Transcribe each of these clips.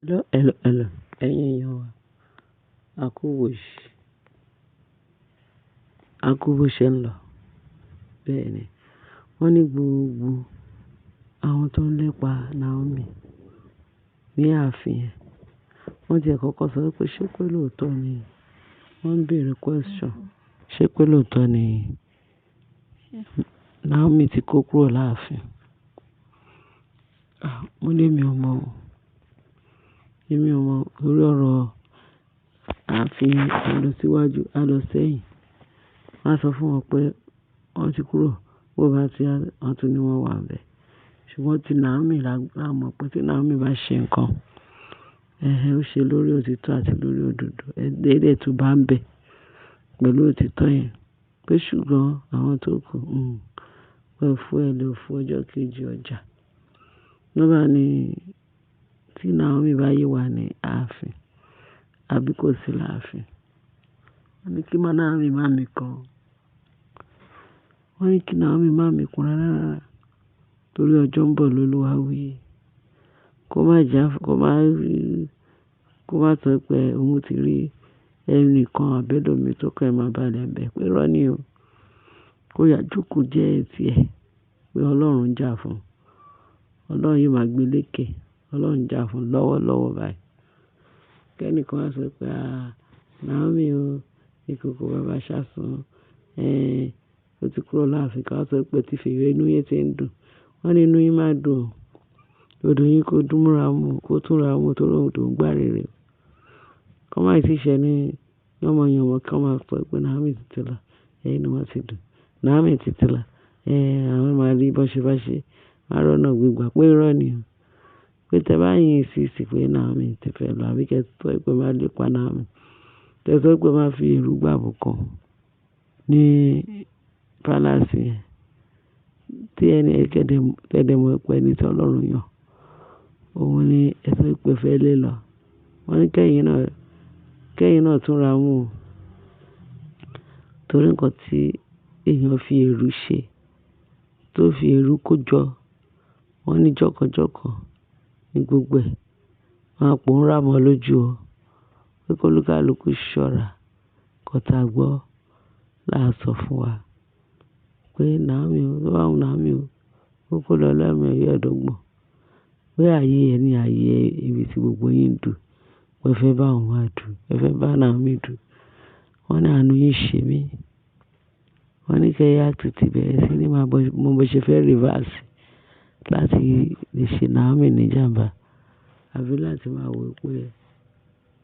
Hello, hello, hello. Ẹ̀yin èèyàn wa, a kú ìwòyí, a kú bó ṣe ń lọ. Bẹ́ẹ̀ ni, wọ́n ní gbogbo àwọn tó ń lépa Naomi ní ààfin yẹn. Wọ́n ti ẹ̀ kọ́kọ́ sọ wípé ṣé pé lóòótọ́ ni wọ́n ń béèrè question. Ṣé pé lóòótọ́ ni Naomi ti kó kúrò láàfin? Ah, mo ní èmi ò mọ̀ o. Èmi ò mọ̀ lórí ọ̀rọ̀ ààfin a lọ síwájú, a lọ sẹ́yìn. Wọ́n á sọ fún wọn pé wọ́n ti kúrò, bó bá ti yá, wọ́n tún ní wọ́n wà níbẹ̀. Ṣùgbọ́n tí Naomi la mọ̀ pé tí Naomi bá ṣe nǹkan, ẹhẹn, ó ṣe lórí òtítọ́ àti lórí òdodo. Ẹ̀dẹ̀ tún bá ń bẹ pẹ̀lú òtítọ́ yẹn. Pé ṣùgbọ́n àwọn tó kù, pé fún ẹ ló fún ọjọ́ kejì ọjà. Ló bá ní tí Naomi bá yé wa ní ààfin, àbí kò sí láàfin. Wọ́n ní kí Naomi má mi kan. Wọ́n ní kí Naomi má mi kún rárá rárá. Torí ọjọ́ ń bọ̀ lÓlúwa wí. Kó má jà, kó má rí, kó má sọ pé òun ti rí ẹni kan àbí ẹlòmíì tó kàn ẹ́ máa bá ẹ bẹ̀. Pé irọ́ ni o. Kó yá jókòó jẹ́ ti ẹ. Pé Ọlọ́run ń jà fún un. Ọlọ́run yìí máa gbé léèké. Ọlọ́run ń jà fún un lọ́wọ́lọ́wọ́ báyìí. Kẹ́ni kan á sọ pé, "àh, Naomi o, ìkòkò bàbá ṣásùn. Ẹ́, ó ti kúrò láàfin." Ká sọ pé tí fèrè inú yín ti ń dùn. Wọ́n ní inú yín máa dùn. Odò yín kó dùn múra mú, kó túnra mú torí odò ń gbá rere. Kọ́ máa sì ṣe ní yànmọ̀yànmọ̀ kí wọ́n máa sọ pé Naomi ti ti lọ. Ẹ̀yin ni wọ́n ti dùn. Naomi ti ti lọ. Ẹ́, àwọn máa rí bọ́ṣebọ́ṣe. Wọ́n á rọ́nà gbígbà pé irọ́ ni o. Pé tẹ bá yín insist pé Naomi ti fẹ́ lọ àbí kí ẹ sọ pé máa lépa Naomi. Kí ẹ sọ pé máa fi èrú gbàbùkún ní palace yẹn. Tí ẹni ẹ kẹ́dẹ̀ mọ̀ pé ẹni tí Ọlọ́run yàn, òun ni ẹ sọ pé fẹ́ lé lọ. Wọ́n ní kẹ́yìn náà túnra mú o. Torí nǹkan tí èèyàn fi èrú ṣe, tó fi èrú kó jọ, wọ́n ní jọ̀kọ̀jọ̀kọ̀ ní gbogbo ẹ̀. Wọ́n á pòórá mọ́ lójú o. Pé kólúkálukú ṣọ́ra. Nǹkan tá gbọ́ là ń sọ fún wa. Pé Naomi o, tó bá wù Naomi o, kó kó lọ lẹ́ẹ̀mí ẹ̀ẹ́dọ́gbọ̀n. Pé ayé ẹ ní ayé ibi tí gbogbo yín ń dù. Pé ẹ fẹ́ bá òun wá dù. Ẹ fẹ́ bá Naomi dù. Wọ́n ní àánú yín ṣe mí. Wọ́n ní kí ẹ yá tètè bẹ̀rẹ̀ sí ní máa bọ́, mo bó ṣe fẹ́ reverse láti lè ṣe Naomi ní ìjàmbá. Àbí láti máa wò pé,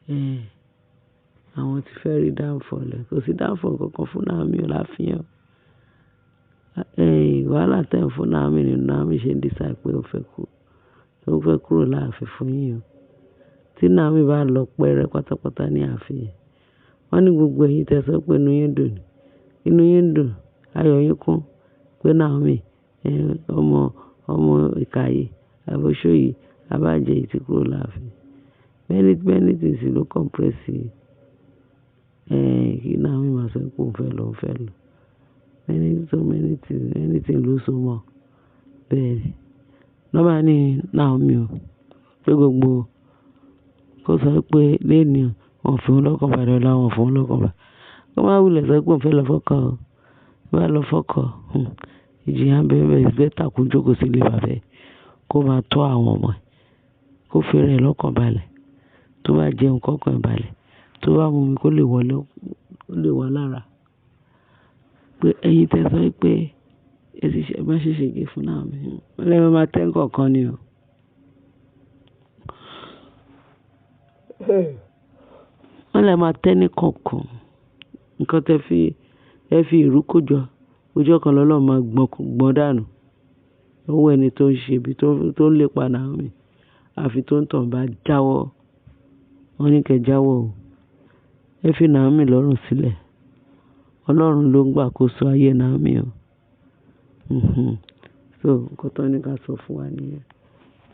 ẹ́, àwọn tí fẹ́ rí downfall ẹ. Kò sí downfall kankan fún Naomi láàfin o. Ẹ́, wàhálà tẹ́ ń fún Naomi ni Naomi ṣe ń decide pé ó fẹ́ kú. Ó fẹ́ kúrò láàfin fún yín o. Tí Naomi bá lọ pẹ́rẹ́ pátápátá ní ààfin yẹn, wọ́n ní gbogbo ẹ̀yin tí ẹ sọ pé inú yín dùn, inú yín dùn, ayọ̀ yín kún pé Naomi, ẹ́, ọmọ, ọmọ ìkà yìí, àbọ̀ṣọ́ yìí, àbájẹ́ yìí ti kúrò láàfin. Many, many things ló compress. Ẹ́, kí Naomi máa sọ pé òun fẹ́ lọ, òun fẹ́ lọ. Many, so many things, many things ló so mọ́. Bẹ́ẹ̀ ni. Lọ́ bá ní Naomi o, pé gbogbo kó sọ pé lónìí wọ́n fi òun lọ́kàn balẹ̀ ọ̀la wọ́n fi òun lọ́kàn balẹ̀. Kó má wulẹ̀ sọ pé òun fẹ́ lọ fọ́kọ o. Bí ó bá lọ fọ́kọ, ìjìyà ń bẹ ń bẹ, it's better kó jókòó sí ilé bàbá ẹ, kó máa tọ́ àwọn ọmọ ẹ̀, kó fi rẹ̀ lọ́kàn balẹ̀. Tó bá jẹun kọ́kàn ẹ̀ balẹ̀, tó bá mú omi kó lè wọlé, kó lè wọ lára. Pé ẹ̀yin tí ẹ sọ pé ẹ ti ṣe, ẹ má ṣe ṣèké fún Naomi. Wọ́n lé máa tẹ́ nǹkan kan ni o. Wọ́n lè máa tẹ́ ní kọ̀ọ̀kan. Nǹkan tẹ fi, ẹ fi èrú kó jọ, ọjọ́ kan lọ́lọ́run máa gbọ́n, gbọ́n dànù. Owó ẹni tó ń ṣe ibi tó ń lépa Naomi. Àfi tó ń tàn bá jáwọ́. Wọ́n ní kí ẹ jáwọ́ o. Ẹ fi Naomi lọ́rùn sílẹ̀. Ọlọ́run ló ń gbàkóso ayé Naomi o. So, nǹkan tó ní ká sọ fún wa nìyẹn.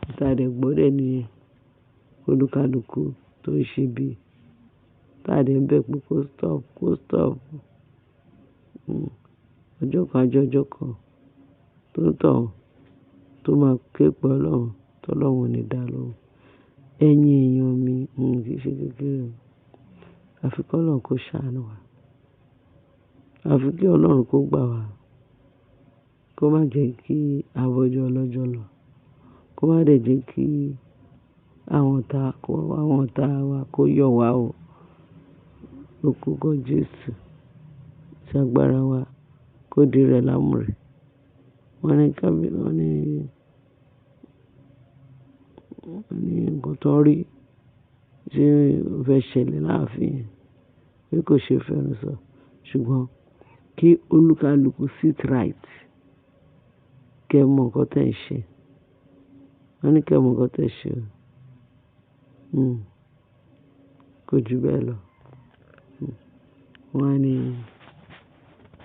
Ìta dẹ̀ gbọ́ dẹ̀ nìyẹn. Olúkálukú tó ń ṣe bí. Tá dẹ̀ ń bẹ pé kó stop, kó stop. Ọjọ́ kan ajọ́ ọjọ́ kan tó ń tàn, tó máa ké pe Ọlọ́run, tó Ọlọ́run ò ní dá lóhùn. Ẹ̀yin èèyàn. Kì í ṣe kékeré o. Àfi kí Ọlọ́run kó ṣàánú wa. Àfi kí Ọlọ́run kó gbà wá. Kó má jẹ́ kí a bọ́jọ́ ọlọ́jọ́ lọ. Kó má dẹ̀ jẹ́ kí àwọn ọ̀tá wa kó yọ̀ wá o. Lórúkọ Jésù, tí agbára wa kó di rẹ̀ lámùrè. Wọ́n ní wọ́n ní nǹkan tó rí tí ó fẹ́ ṣẹlẹ̀ láàfin yẹn pé kò ṣe fẹ́nu sọ. Ṣùgbọ́n kí olúkalúkù sit right. Kí ẹ mọ nǹkan tí ẹ̀ ń ṣe. Wọ́n ní kí ẹ mọ nǹkan tí ẹ̀ ń ṣe o. Kò ju bẹ́ẹ̀ lọ. Wọ́n á ní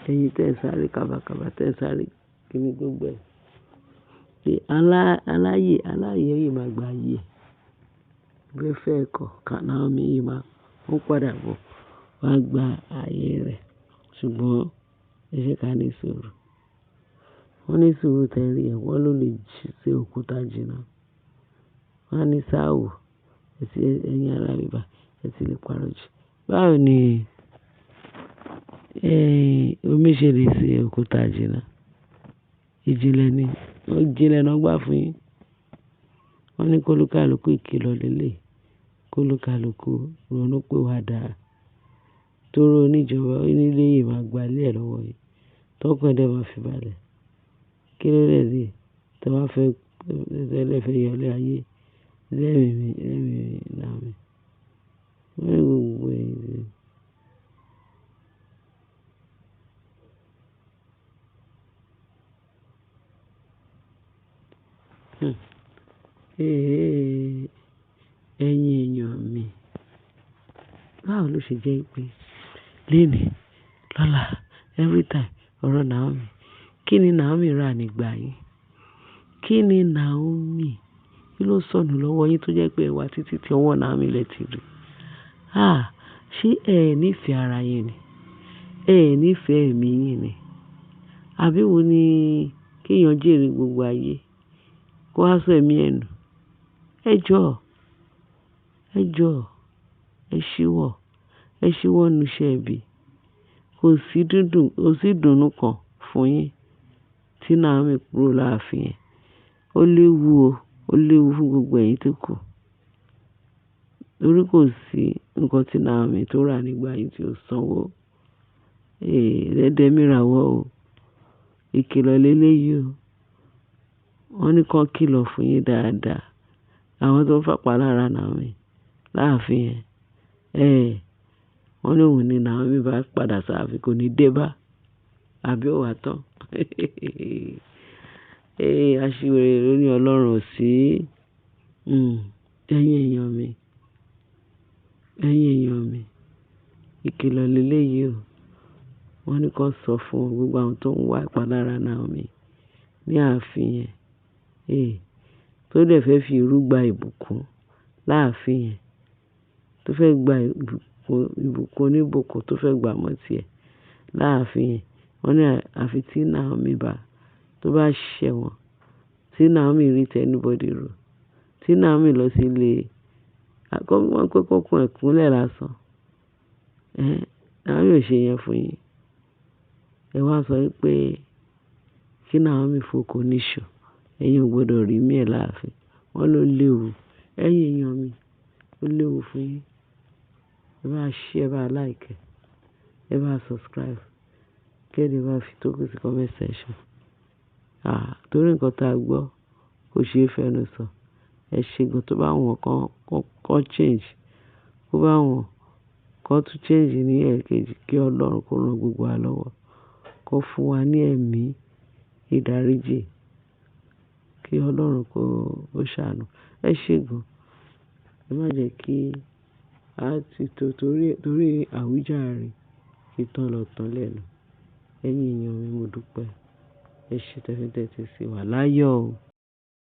ẹ̀yin tí ẹ̀ ń sáré kàbàkàbà, tí ẹ̀ ń sáré kíni gbogbo ẹ̀. Pé aláyè yìí máa gba ayé ẹ̀. Bí ó fẹ́ kọ̀, Naomi yìí máa ń padà bọ̀ wá gba ayé rẹ̀. Ṣùgbọ́n ẹ jẹ́ ká ní sùúrù. Wọ́n ní sùúrù tẹ́rí ẹ̀, wọ́n ló lè ṣe òkúta jìnnà. Wọ́n á ní sáwò, ẹ̀yin ará bíbá, ẹ ti lè parọ́ jù. Báwo ni omi ṣe lè ṣe òkúta jìnnà? Ìjìnlẹ̀ ni, ìjìnlẹ̀ náà gbà fún yín. Wọ́n ní kó olúkalúkù ìkìlọ̀ lélẹ̀, kó olúkalúkù ronú pé wà dáa. Torí oníjọba onílé yìí máa gba ilé ẹ̀ lọ́wọ́ yín. Tọkàn ẹ dẹ̀ máa fi balẹ̀. Kí ló dé tí ẹ bá fẹ́, tẹ́lẹ̀ fẹ́ yọ ilé ayé lẹ́mìí Naomi. Wọ́n ní gbogbo èyí. Ẹ̀yin èèyàn mi, báwo ló ṣe jẹ́ pé léèní, lọ́la, every time ọ̀rọ̀ Naomi. Kí ni Naomi rà nígbà yín? Kí ni Naomi? Kí ló sọnù lọ́wọ́ yín tó jẹ́ pé ẹ wá títí tí ọwọ́ Naomi lẹ ti rí? Ṣé ẹ nífẹ̀ẹ́ ara yín ni? Ẹ nífẹ̀ẹ́ ẹ̀mí yín ni? Àbí wo ni kí èèyàn jèrè gbogbo ayé kó wá sọ ẹ̀mí ẹ nù? Ẹ jọ̀ọ́, ẹ jọ̀ọ́, ẹ ṣíwọ́, ẹ ṣíwọ́ nu iṣẹ́ ibi. Kò sí dúndùn, kò sí ìdùnnú kan fún yín tí Naomi kúrò láàfin yẹn. Ó léwu o, ó léwu fún gbogbo ẹ̀yin tó kù. Torí kò sí nǹkan tí Naomi tó rà nígbà yín tí ó sanwó. Ẹ̀ẹ́dẹ̀ mìíràn wọ́ o. Ìkìlọ̀ lélẹ̀ yìí o. Wọ́n ní kí wọ́n kìlọ̀ fún yín dáadáa. Àwọn tó ń fàpá lára Naomi láàfin yẹn. Wọ́n ní òun ni Naomi bá padà sáàfin kò ní dé bá. Àbí ó wá tán. Aṣiwèrè ló ní Ọlọ́run ò sí. Ẹ̀yin èèyàn mi, ẹ̀yin èèyàn mi, ìkìlọ̀ lélẹ̀ yìí o. Wọ́n ní kí wọ́n sọ fún gbogbo àwọn tó ń wá ìpalára Naomi ní ààfin yẹn. Tó dẹ̀ fẹ́ fi irú gba ìbùkún láàfin yẹn. Tó fẹ́ gba ìbùkún oníbùkún tó fẹ́ gbà mọ́ ti ẹ̀ láàfin yẹn. Wọ́n ní àfi tí Naomi bá, tó bá ṣẹ̀ wọ́n, tí Naomi rí tẹ anybody rò, tí Naomi lọ sí ilé, wọ́n pé kó kun ẹ̀kúnlẹ̀ lásán. Naomi ò ṣe yẹn fún yín. Ẹ wá sọ wípé kí Naomi fòkó níṣù, ẹ̀yin ò gbọdọ̀ rí mí ẹ̀ láàfin. Wọ́n ló léwu. Ẹ̀yin èèyàn mi, ó léwu fún yín. Ẹ bá share, ẹ bá like, ẹ bá subscribe. Kí ẹ lè bá fi tókù sí comment section. Torí nǹkan tí a gbọ́ kò ṣe é fẹ́nu sọ. Ẹ ṣe gan tó bá wọ́n kan change. Kó bá wọ́n kan tún change ní ẹ̀ẹ̀kejì kí Ọlọ́run kó ran gbogbo wa lọ́wọ́. Kó fún wa ní ẹ̀mí ìdáríjì. Kí Ọlọ́run kó ṣàánú. Ẹ ṣe gan. Ẹ má jẹ́ kí a ti tó torí àwíjàre kí tán lọ tán lẹ́nu. Ẹ̀yin èèyàn mi, mo dúpẹ́. Ẹ ṣé tẹ́fíntẹ́tí sí wa láyọ̀ o.